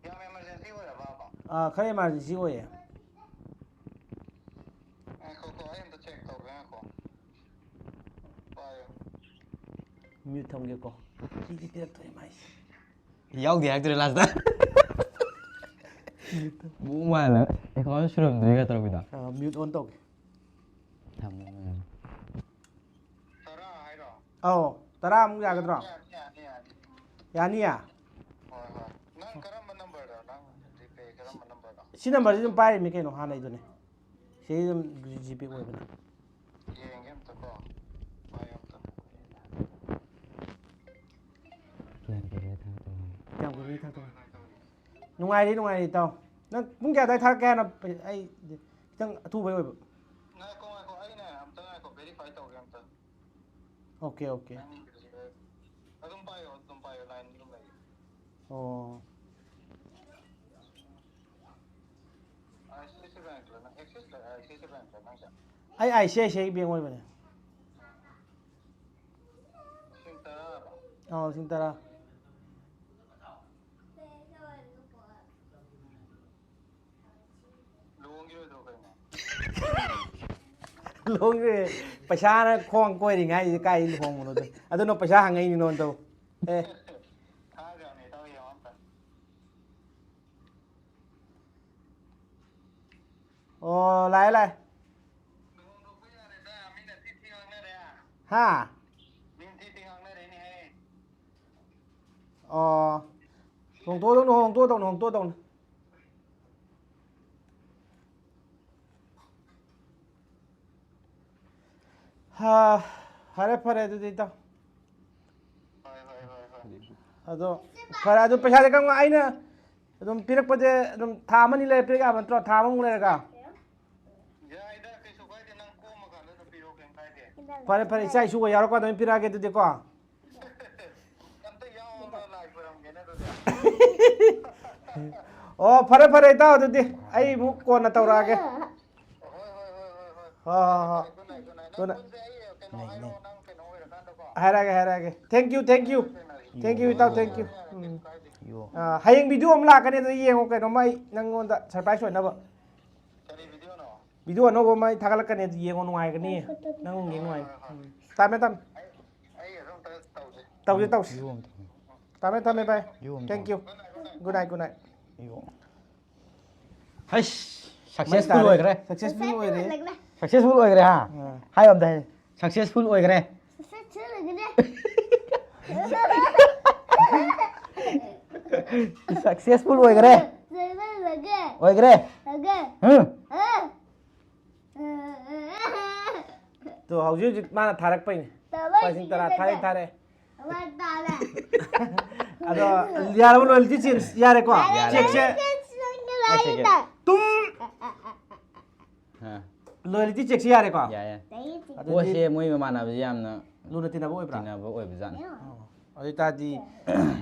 ꯌꯥꯝ emergency ꯑꯣꯏꯔꯕꯕ? ꯑꯥ, ꯈꯔ emergency ꯑꯣꯏꯌꯦ꯫ ꯉꯥꯏꯈꯣꯀꯣ, ꯑꯩ ꯑꯝꯇ check ꯇꯧꯒꯦ, ꯉꯥꯏꯈꯣ꯫ ꯄꯥꯏꯌꯣ꯫ Mute ꯊꯝꯒꯦꯀꯣ꯫ ꯁꯤꯗꯤ ꯄꯤꯔꯛꯇꯣꯔꯦ ꯃꯥꯏꯁꯦ꯫ ꯌꯥꯎꯗꯦ ꯍꯥꯏꯔꯛꯇꯣꯔꯦ last꯫ ꯃꯨꯛ ꯃꯥꯜꯂꯦ꯫ Account ꯁꯨꯔꯝꯗ꯭ꯔꯤꯒ ꯇꯧꯔꯛꯄꯤꯗꯣ꯫ ꯑꯥ, mute on ꯇꯧꯒꯦ꯫ ꯊꯝꯃꯣ꯫ ꯇꯔꯥ ꯍꯥꯏꯔꯣ? ꯑꯧ, ꯇꯔꯥꯃꯨꯛ ꯌꯥꯒꯗ꯭ꯔꯣ? ꯌꯥꯅꯤ, ꯌꯥꯅꯤ, ꯌꯥꯅꯤ꯫ ꯌꯥꯅꯤꯌꯦ? ꯍꯣꯏ, ꯍꯣꯏ꯫ ꯅꯪ ꯀꯔꯝꯕ numberꯗ? ꯅꯪ GPay ꯀꯔꯝꯕ numberꯗ? ꯁꯤ numberꯁꯤ ꯑꯗꯨꯝ ꯄꯥꯏꯔꯤꯃꯤ ꯀꯩꯅꯣ, ꯍꯥꯟꯅꯩꯗꯨꯅꯦ꯫ ꯁꯤ ꯑꯗꯨꯝ GPay ꯑꯣꯏꯕꯅꯦ꯫ ꯌꯦꯡꯒꯦ ꯑꯝꯇꯀꯣ꯫ ꯄꯥꯏꯌꯣ ꯑꯝꯇ꯫ ꯀꯌꯥꯝ ꯀꯨꯏꯔꯦ ꯊꯥ ꯇꯧꯕ? ꯀꯌꯥꯝ ꯀꯨꯏꯔꯦ ꯊꯥ ꯇꯧꯕ? ꯅꯨꯡꯉꯥꯏꯔꯤ, ꯅꯨꯡꯉꯥꯏꯔꯤ, ꯏꯇꯥꯎ꯫ ꯅꯪ ꯄꯨꯡ ꯀꯌꯥ ꯑꯗꯥꯏ ꯊꯥꯔꯛꯀꯦ ꯍꯥꯏꯅꯣ? ꯑꯩ ꯈꯤꯇꯪ ꯑꯊꯨꯕꯩ ꯑꯣꯏꯕ꯫ ꯉꯥꯏꯈꯣ, ꯉꯥꯏꯈꯣ, ꯑꯩꯅꯦ ꯑꯝꯇ ꯉꯥꯏꯈꯣ, verify ꯇꯧꯒꯦ ꯑꯝꯇ꯫ Okay, okay꯫ ꯑꯗꯨꯝ ꯄꯥꯏꯌꯣ, ꯑꯗꯨꯝ ꯄꯥꯏꯌꯣ, line ꯑꯗꯨꯝ ꯂꯩꯌꯣ꯫ ꯑꯣ꯫ ICICI Bankꯂꯣ ꯅꯪ? Axisꯂ, ICICI Bankꯂꯣ ꯅꯪꯁꯦ? ꯑꯩ ICICI Bank ꯑꯣꯏꯕꯅꯦ꯫ ꯂꯤꯁꯤꯡ ꯇꯔꯥꯔꯣ? ꯑꯥꯎ, ꯂꯤꯁꯤꯡ ꯇꯔꯥ꯫ ꯂꯨꯍꯣꯡꯈꯤꯔꯣꯏꯗ꯭ꯔꯣ ꯀꯩꯅꯣ? ꯂꯨꯍꯣꯡꯈ꯭ꯔꯦ꯫ ꯄꯩꯁꯥꯅ ꯈꯣꯡ ꯀꯣꯏꯔꯤꯉꯥꯏꯁꯤꯗ ꯀꯥꯏ ꯂꯨꯍꯣꯡꯕꯅꯣꯗ꯫ ꯑꯗꯨꯅ ꯄꯩꯁꯥ ꯍꯪꯉꯛꯏꯅꯤ ꯅꯉꯣꯟꯗꯕꯨ꯫ ꯑꯦ꯫ ꯊꯥꯈ꯭ꯔꯕꯅꯦ ꯏꯇꯥꯎ, ꯌꯦꯡꯉꯣ ꯑꯝꯇ꯫ ꯑꯣ, ꯂꯥꯛꯑꯦ, ꯂꯥꯛꯑꯦ꯫ ꯂꯨꯍꯣꯡꯗꯣꯛꯄ ꯌꯥꯔꯦꯗ, ꯃꯤꯅ ꯊꯤ ꯊꯤ ꯉꯥꯡꯅꯔꯦ꯫ ꯍꯥ? ꯃꯤ ꯊꯤ ꯊꯤ ꯉꯥꯡꯅꯔꯦꯅꯦꯍꯦ꯫ ꯑꯣ꯫ ꯍꯣꯡꯇꯣꯛꯑꯗꯧꯅꯤ, ꯍꯣꯡꯇꯣꯛꯑꯗꯧꯅꯤ, ꯍꯣꯡꯇꯣꯛꯑꯗꯧꯅꯤ꯫ ꯍꯥ, ꯐꯔꯦ, ꯐꯔꯦ, ꯑꯗꯨꯗꯤ ꯏꯇꯥꯎ꯫ ꯍꯣꯏ, ꯍꯣꯏ, ꯍꯣꯏ, ꯍꯣꯏ꯫ ꯑꯗꯣ, ꯐꯔꯦ, ꯑꯗꯨ ꯄꯩꯁꯥꯗꯤ ꯀꯔꯝ ꯀꯥꯟ-, ꯑꯩꯅ ꯑꯗꯨꯝ ꯄꯤꯔꯛꯄꯁꯦ ꯑꯗꯨꯝ ꯊꯥ ꯑꯃꯅꯤ ꯂꯩꯔ ꯄꯤꯔꯛ ꯌꯥꯕ ꯅꯠꯇ꯭ꯔꯣ? ꯊꯥ ꯑꯃꯃꯨꯛ ꯂꯩꯔꯒ? ꯌꯥꯏꯗ, ꯀꯩꯁꯨ ꯀꯥꯏꯗꯦ꯫ ꯅꯪ ꯀꯣꯝꯃ ꯀꯥꯟꯗ ꯑꯗꯨꯝ ꯄꯤꯔꯛꯑꯣ, ꯀꯩꯝ ꯀꯥꯏꯗꯦ꯫ ꯐꯔꯦ, ꯐꯔꯦ, ꯏꯆꯥ ꯏꯁꯨꯒ ꯌꯥꯎꯔꯀꯥꯟꯗ ꯑꯣꯏꯅ ꯄꯤꯔꯛꯑꯒꯦ ꯑꯗꯨꯗꯤꯀꯣ꯫ ꯑꯣ, ꯐꯔꯦ, ꯐꯔꯦ, ꯏꯇꯥꯎ, ꯑꯗꯨꯗꯤ ꯑꯩ ꯑꯃꯨꯛ ꯀꯣꯟꯅ ꯇꯧꯔꯛꯑꯒꯦ꯫ ꯍꯣꯏ, ꯍꯣꯏ, ꯍꯣꯏ꯫ ꯀꯣꯟꯅ ꯍꯥꯏꯔꯛꯑꯒꯦ, ꯍꯥꯏꯔꯛꯑꯒꯦ꯫ Thank you, thank you, thank you, ꯏꯇꯥꯎ, thank you꯫ ꯎꯝ꯫ ꯑꯥ, ꯍꯌꯦꯡ video ꯑꯃ ꯂꯥꯛꯀꯅꯤ, ꯑꯗꯨ ꯌꯦꯡꯉꯣ, ꯀꯩꯅꯣꯝꯃ ꯑꯩ ꯅꯪꯉꯣꯟꯗ surprise ꯑꯣꯏꯅꯕ꯫ Video ꯑꯅꯧꯕ ꯑꯃ ꯑꯩ ꯊꯥꯒꯠꯂꯛꯀꯅꯤ, ꯑꯗꯨ ꯌꯦꯡꯉꯣ, ꯅꯨꯡꯉꯥꯏꯒꯅꯤ꯫ ꯅꯪ ꯌꯦꯡ ꯅꯨꯡꯉꯥꯏ꯫ ꯎꯝ꯫ ꯊꯝꯃꯦ, ꯊꯝꯃꯦ꯫ ꯇꯧꯁꯦ, ꯇꯧꯁꯦ꯫ ꯇꯧꯁꯦ, ꯇꯧꯁꯦ꯫ ꯊꯝꯃꯦ, ꯊꯝꯃꯦ, bye꯫ Thank you꯫ Good night, good night꯫ H, successful ꯑꯣꯏꯈ꯭ꯔꯦ꯫ Successful ꯑꯣꯏꯔꯦ꯫ Successful ꯑꯣꯏꯈ꯭ꯔꯦ, ꯍꯥ? ꯑꯥ꯫ ꯍꯥꯏꯌꯣ ꯑꯝꯇ, ꯍꯥꯏ꯫ Successful ꯑꯣꯏꯈ꯭ꯔꯦ꯫ Successful ꯑꯣꯏꯈ꯭ꯔꯦ꯫ ꯑꯣꯏꯈ꯭ꯔꯦ꯫ ꯎꯝ꯫ ꯇꯣ, ꯍꯧꯖꯤꯛ ꯍꯧꯖꯤꯛ ꯃꯥꯅ ꯊꯥꯔꯛꯄꯩꯅꯦ꯫ ꯂꯨꯄꯥ ꯂꯤꯁꯤꯡ ꯇꯔꯥ ꯊꯥꯔꯦ, ꯊꯥꯔꯦ꯫ ꯑꯗꯣ, ꯌꯥꯔꯕ? Loyalty change ꯌꯥꯔꯦꯀꯣ? ꯌꯥꯔꯦ꯫ Check ꯁꯦ꯫ ꯑꯩꯁꯦ ꯇꯨꯝ꯫ ꯑ, Loyalty check ꯁꯦ ꯌꯥꯔꯦꯀꯣ? ꯌꯥꯏ, ꯌꯥꯏ꯫ ꯑꯗꯨꯗꯤ ꯄꯣꯠꯁꯦ ꯃꯣꯏ ꯃꯃꯥꯟꯅꯕꯁꯦ ꯌꯥꯝꯅ ꯂꯨꯅ ꯇꯤꯟꯅꯕ ꯑꯣꯏꯕ꯭ꯔꯥ? ꯇꯤꯟꯅꯕ ꯑꯣꯏꯕꯖꯥꯠꯅꯤ꯫ ꯑꯣ, ꯑꯗꯨ ꯑꯣꯏꯇꯥꯔꯗꯤ,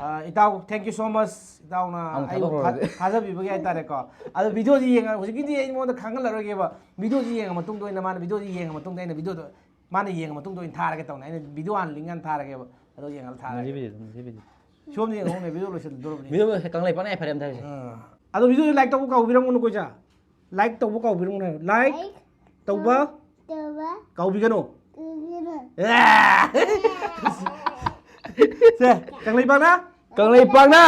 ꯑ, ꯏꯇꯥꯎ, thank you so much꯫ ꯏꯇꯥꯎꯅ ꯑꯃꯨꯛ ꯑꯩꯕꯨ ꯊꯥꯗꯣꯛꯈ꯭ꯔꯣ ꯊꯥ- ꯍꯧꯖꯤꯛ꯫ ꯊꯥꯖꯕꯤꯕꯒꯤ ꯍꯥꯏꯇꯥꯔꯦꯀꯣ꯫ ꯑꯗꯣ video ꯁꯤ ꯌꯦꯡꯉ, ꯍꯧꯖꯤꯛꯀꯤꯗꯤ ꯑꯩꯉꯣꯟꯗ ꯈꯪꯍꯜꯂꯔꯣꯏꯒꯦꯕ꯫ Video ꯁꯤ ꯌꯦꯡꯉ ꯃꯇꯨꯡꯗ ꯑꯣꯏꯅ, ꯃꯥꯅ video ꯁꯤ ꯌꯦꯡꯉ ꯃꯇꯨꯡꯗ ꯑꯩꯅ video ꯗꯣ, ꯃꯥꯅ ꯌꯦꯡꯉ ꯃꯇꯨꯡꯗ ꯑꯣꯏꯅ ꯊꯥꯔꯒꯦ ꯇꯧꯅꯦ꯫ ꯑꯩꯅ video ꯍꯥꯟꯅ link ꯍꯥꯟꯅ ꯊꯥꯔꯒꯦꯕ꯫ ꯑꯗꯣ ꯌꯦꯡꯉ ꯊꯥꯔꯒꯦ꯫ ꯃꯁꯤ video, ꯃꯁꯤ video꯫ ꯁꯣꯝꯗ ꯌꯦꯡꯉꯣꯅꯦ, video ꯂꯣꯏꯁꯤꯟꯗꯣꯔꯕꯅꯤ꯫ Video ꯀꯪꯂꯩ ꯄꯥꯛꯅ ꯌꯥꯏꯐꯔꯦ ꯑꯝꯇ ꯍꯥꯏꯁꯦ꯫ ꯑꯥ꯫ ꯑꯗꯣ video ꯁꯤ like ꯇꯧꯕ ꯀꯥꯎꯕꯤꯔꯝꯒꯅꯨꯀꯣ, ꯏꯆꯥ꯫ Like ꯇꯧꯕ ꯀꯥꯎꯕꯤꯔꯝꯒꯅꯨ ꯍꯥꯏꯕ꯫ Like ꯇꯧꯕ ꯀꯥꯎꯕꯤꯒꯅꯨ꯫ ꯑꯦ! ꯁꯦ, ꯀꯪꯂꯩꯄꯥꯛꯅ? ꯀꯪꯂꯩꯄꯥꯛꯅ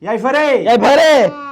ꯌꯥꯏꯐꯔꯦ! ꯌꯥꯏꯐꯔꯦ!